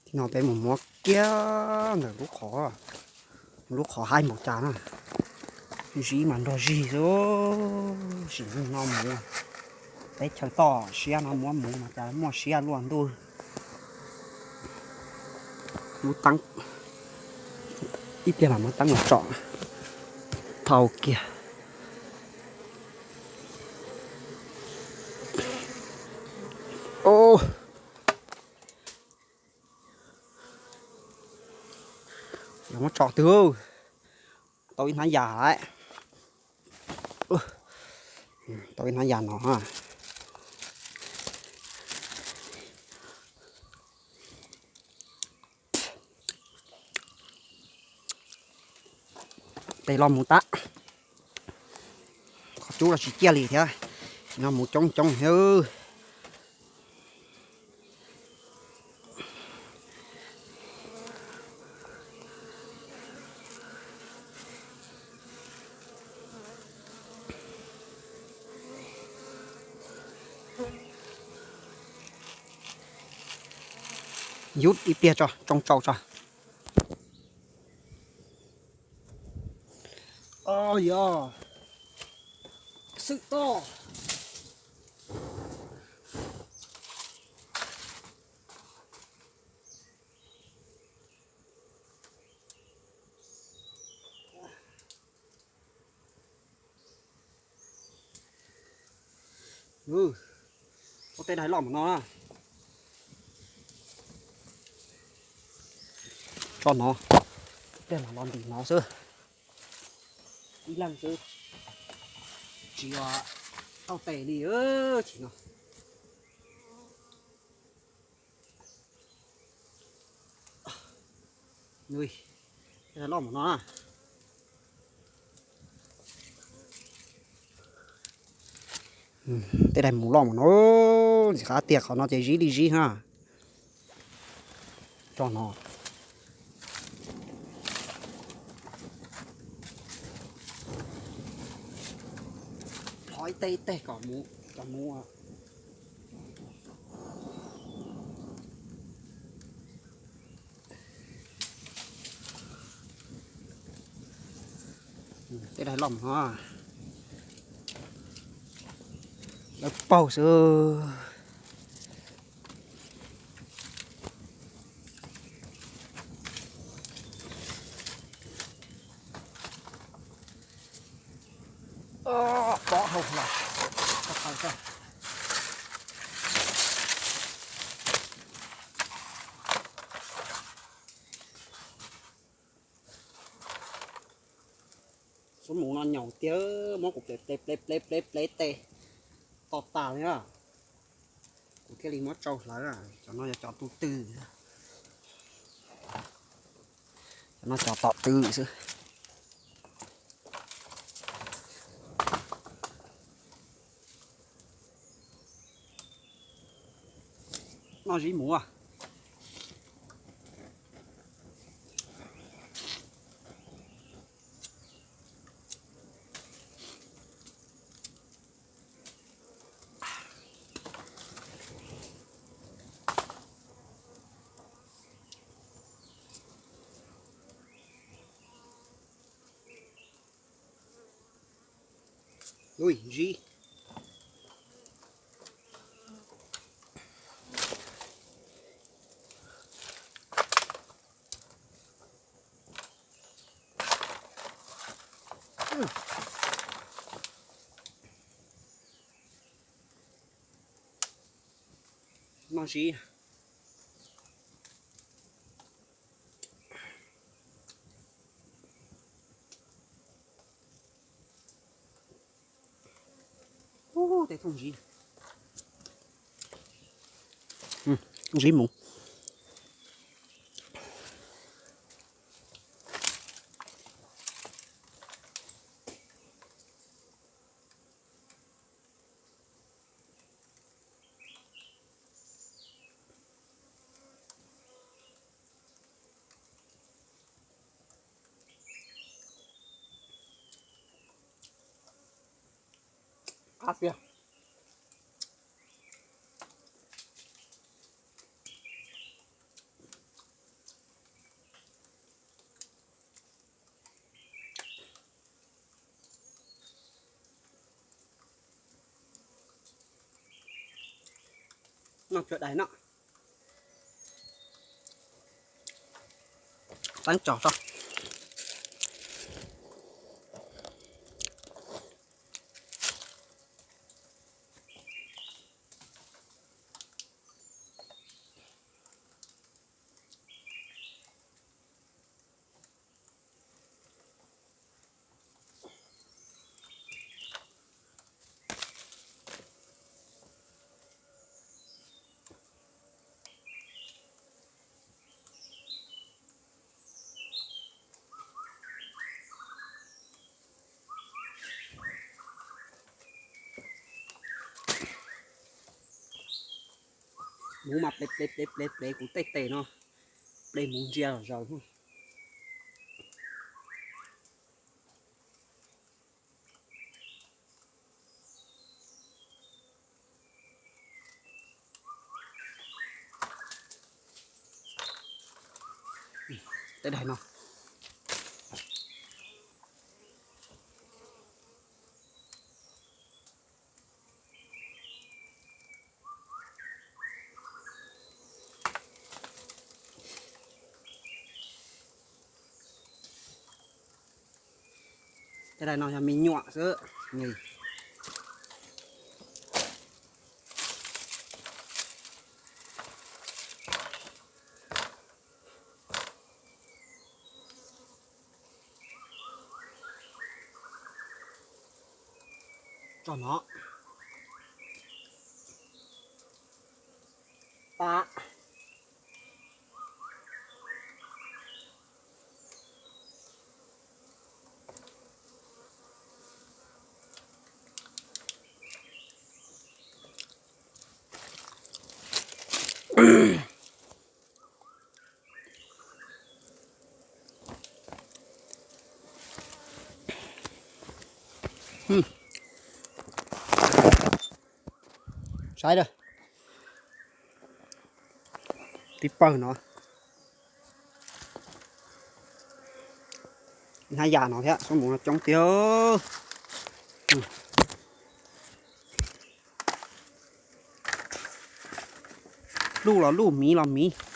Tib no peb mus muab kiag ntawm lub qhov, lub qhov haib npaum cas na, zib mas nrog zig xwb. Sim neej no mus, teb chaws toj siab no muab mus mas cas muaj siab luaj ntuj. Muab teeb, ib pliag los muab teeb los tsom phau kiag. Yog muab tso twg, tau ib hnab yas lawm. Tau ib hnab yas no. Tes los mus tab. Qhov cub los tsis ciaj li thiab, no mus coob coob thiab. Yub ib pliag tso, tsoo tsau tso. Yog xwm toj. Ua tej daig loj mus no na. Tso no, tej no los ntim no xwb. Ib leeg xwb, tsis tau tes li chim no. Loj mus no. Tej daig mus loj mus no, ntxim qab tiag, qhov no ces zib li zib na. Tso no. Plhov ib teg ib teg kom mus, kom mus. Tej daig loj no, lawv paug xwb. Pob hau los. Xub mus no nyaum tiag, muab kuv plev plev plev plev plev tes to tas li na. Kuv thiaj li muab tsau hlawv. Cov no yog cov tus twm, cov no cov tom twm xwb. Noj zib mus. Ui, zib. Noj zib. Ub, tej thooj zib. Zib mus. Qab tiag. Noj cua dais no. Teeb tso tso. Muv mas ple ple ple ple ple kuv tej tes no, ple muv ntsia los zaus. Tej daim no. Tej daim no yog me nyuam xwb. Tso no. Pab. Saib a, tib pawg no. Hnab yam no thiab, xub mus no coob tiag. Luj los luj, miv los miv.